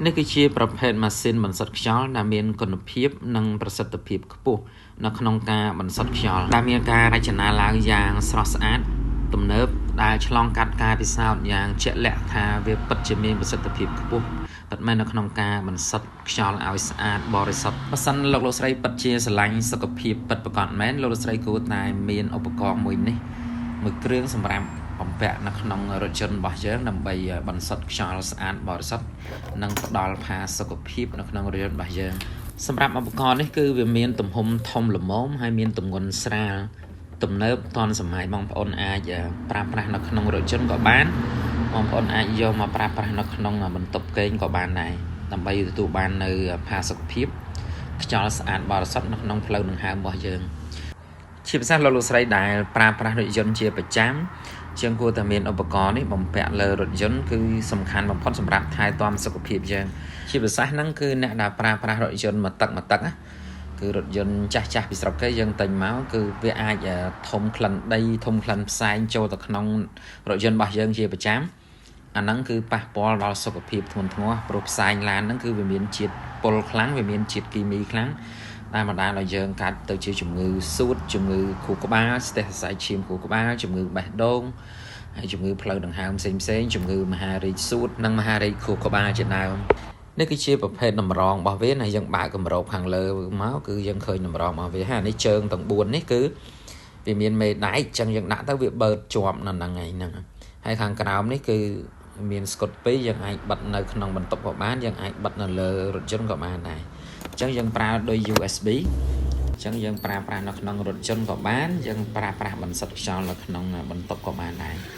នេះគឺជាប្រភេទម៉ាស៊ីនបន្សុទ្ធខ្យល់ដែលមានគុណភាពនិងប្រសិទ្ធភាពខ្ពស់នៅក្នុងការបន្សុទ្ធខ្យល់ដែលមានការរចនាឡើងយ៉ាងស្រស់ស្អាតទំនើបដែលឆ្លងកាត់ការពិសោធន៍យ៉ាងជាក់លាក់ថាវាពិតជាមានប្រសិទ្ធភាពខ្ពស់ពិតមែននៅក្នុងការបន្សុទ្ធខ្យល់ឲ្យស្អាតបរិសុទ្ធបើសិនលោកលោកស្រីពិតជាស្រឡាញ់សុខភាពពិតប្រាកដមែនលោកលោកស្រីគួរតែមានឧបករណ៍មួយនេះមួយគ្រឿងសម្រាប់បំពាក់នៅក្នុងរថយន្តរបស់យើងដើម្បីបន្សុទ្ធខ្យល់ស្អាតបរិសុទ្ធនិងផ្ដល់ផាសុកភាពនៅក្នុងរថយន្តរបស់យើងសម្រាប់ឧបករណ៍នេះគឺវាមានទំហំធំល្មមហើយមានទម្ងន់ស្រាលទំនើបទាន់សម័យបងប្អូនអាចប្រើប្រាស់នៅក្នុងរថយន្តក៏បានបងប្អូនអាចយកមកប្រើប្រាស់នៅក្នុងបន្ទប់គេងក៏បានដែរដើម្បីទទួលបាននៅផាសុកភាពខ្យល់ស្អាតបរិសុទ្ធនៅក្នុងផ្លូវដង្ហើមរបស់យើង ជាពិសេសលោកលោកស្រីដែលប្រើប្រាស់រថយន្តជាប្រចាំជាងគួរតែមានឧបករណ៍នេះបំពាក់លើរថយន្តគឺសំខាន់បំផុតសម្រាប់ថែទាំសុខភាពយើងជាពិសេសហ្នឹងគឺអ្នកដែលប្រើប្រាស់រថយន្តមួយទឹកមួយទឹកណាគឺរថយន្តចាស់ចាស់ពីស្រុកគេយើងទិញមកគឺវាអាចធំក្លិនដីធំក្លិនផ្សែងចូលទៅក្នុងរថយន្តរបស់យើងជាប្រចាំអាហ្នឹងគឺប៉ះពាល់ដល់សុខភាពធ្ងន់ធ្ងរព្រោះផ្សែងឡានហ្នឹងគឺវាមានជាតិពុលខ្លាំងវាមានជាតិគីមីខ្លាំងដែលបណ្ដាលឲ្យយើងកើតទៅជាជំងឺសួតជំងឺខួរក្បាលស្ទះសរសៃឈាមខួរក្បាលជំងឺបេះដូងហើយជំងឺផ្លូវដង្ហើមផ្សេងផ្សេងជំងឺមហារីកសួតនិងមហារីកខួរក្បាលជាដើមនេះគឺជាប្រភេទតម្រងរបស់វាណាយើងបើកគម្របខាងលើមកគឺយើងឃើញតម្រងរបស់វាហើយនេះជើងទាំង4នេះគឺវាមានមេដែកអញ្ចឹងយើងដាក់ទៅវាបឺតជាប់នៅហ្នឹងឯងហ្នឹងហើយខាងក្រោមនេះគឺមានស្កុត2យើងអាចបិទនៅក្នុងបន្ទប់ក៏បានយើងអាចបិទនៅលើរថយន្តក៏បានដែរអញ្ចឹងយើងប្រើដោយ USB អញ្ចឹងយើងប្រើប្រាស់នៅក្នុងរថយន្តក៏បានយើងប្រើប្រាស់បន្សុទ្ធខ្យល់នៅក្នុងបន្ទប់ក៏បានដែរ។